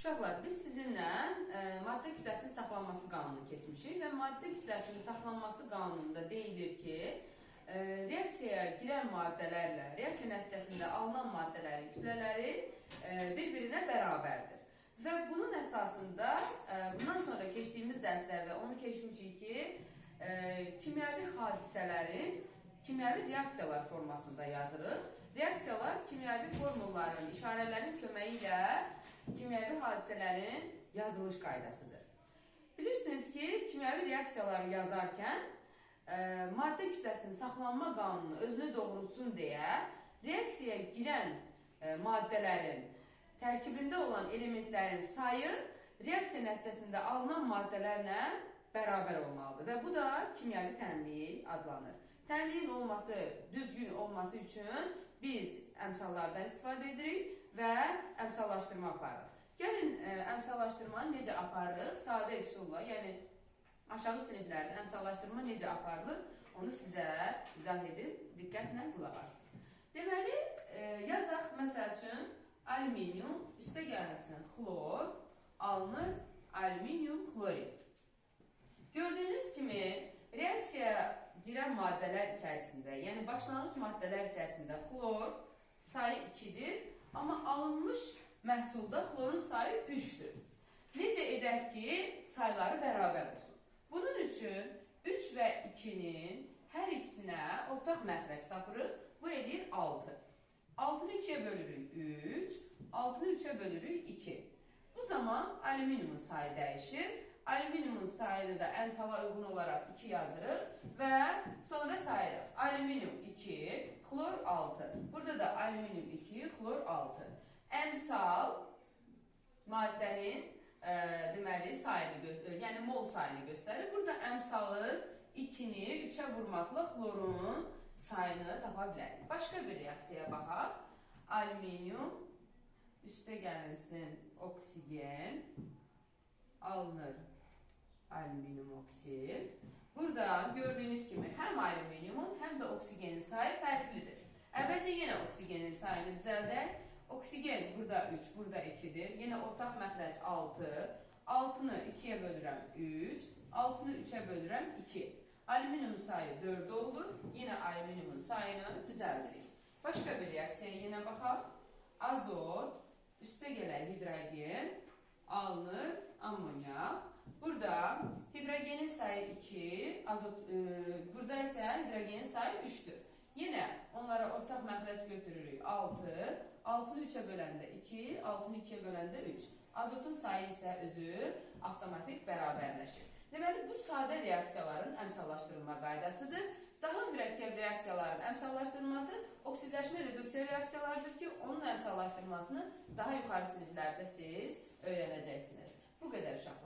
Uşaqlar, biz sizinlə maddə kütləsinin saxlanması qanunu keçmişik və maddə kütləsinin saxlanması qanununda deyilir ki, reaksiyaya girən maddələrlə reaksiya nəticəsində alınan maddələrin kütlələri bir-birinə bərabərdir. Və bunun əsasında bundan sonra keçdiyimiz dərslərdə onu keçmişik ki, kimyəvi hadisələrin kimyəvi reaksiyalar formasında yazırıq. Reaksiyalar kimyəvi formulların, işarələrin köməyi ilə kimyəvi hadisələrin yazılış qaydasıdır. Bilirsiniz ki, kimyəvi reaksiyaları yazarkən maddə kütləsinin saxlanma qanunu özünü doğrultsun deyə reaksiyaya girən maddələrin tərkibində olan elementlərin sayı reaksiya nəticəsində alınan maddələrlə bərabər olmalıdır və bu da kimyəvi tənlik adlanır. Tənliyin olması, düzgün olması üçün biz əmsallardan istifadə edirik və əmsallaşdırma aparırıq. Gəlin əmsallaşdırmanı necə aparırıq? Sadə üsulla, yəni aşağı siniflərdə əmsallaşdırma necə aparılır, onu sizə izah edim. Diqqətlə qulaq asın. Deməli, yazaq məsəl üçün alüminium üstə gəlsin xlor, alınır alüminium xlorid. Gördüyünüz kimi reaksiyaya girən maddələr içərisində, yəni başlanğıc maddələr içərisində xlor sayı 2-dir, amma alınmış məhsulda xlorun sayı 3-dür. Necə edək ki, sayları bərabər olsun? Bunun üçün 3 və 2-nin hər ikisinə ortaq məxrəc tapırıq. Bu eləyir 6. 6-nı 2-yə bölürük 3, 6-nı 3-ə bölürük 2. Bu zaman alüminiumun sayı dəyişir. Alüminiumun sayını da əmsala uyğun olaraq 2 yazırıq və sonra sayırıq. Alüminium 2, xlor 6. Burada da alüminium 2, xlor 6. Əmsal maddənin deməli sayını yəni mol sayını göstərir. Burada əmsalı 2-ni 3-ə vurmaqla xlorun sayını tapa bilərik. Başqa bir reaksiyaya baxaq. Alüminium üstə gəlinsin oksigen, alınır alüminium oksid. Burada gördüyünüz kimi həm alüminiumun, həm də oksigenin sayı fərqlidir. Əvvəlcə yenə oksigenin sayını düzəldək. Oksigen burada 3, burada 2-dir. Yenə ortaq məxrəc 6. 6-nı 2-yə bölürəm 3, 6-nı 3-ə bölürəm 2. Alüminium sayı 4 oldu. Yenə alüminiumun sayını düzəldirik. Başqa bir reaksiyaya yenə baxaq. Azot, üstə gələk hidrogen, alınır amonyak. Burada hidrogenin sayı 2, azot, burada isə hidrogenin sayı 3-dür. Yenə onlara ortaq məxrəc götürürük 6, 6-nı 3-ə böləndə 2, 6-nı 2-yə böləndə 3. Azotun sayı isə özü avtomatik bərabərləşir. Deməli, bu sadə reaksiyaların əmsallaşdırılma qaydasıdır. Daha mürəkkəb reaksiyaların əmsallaşdırılması oksidləşmə reduksiya reaksiyalarıdır ki, onun əmsallaşdırılmasını daha yuxarı siniflərdə siz öyrənəcəksiniz. Bu qədər uşaqlar.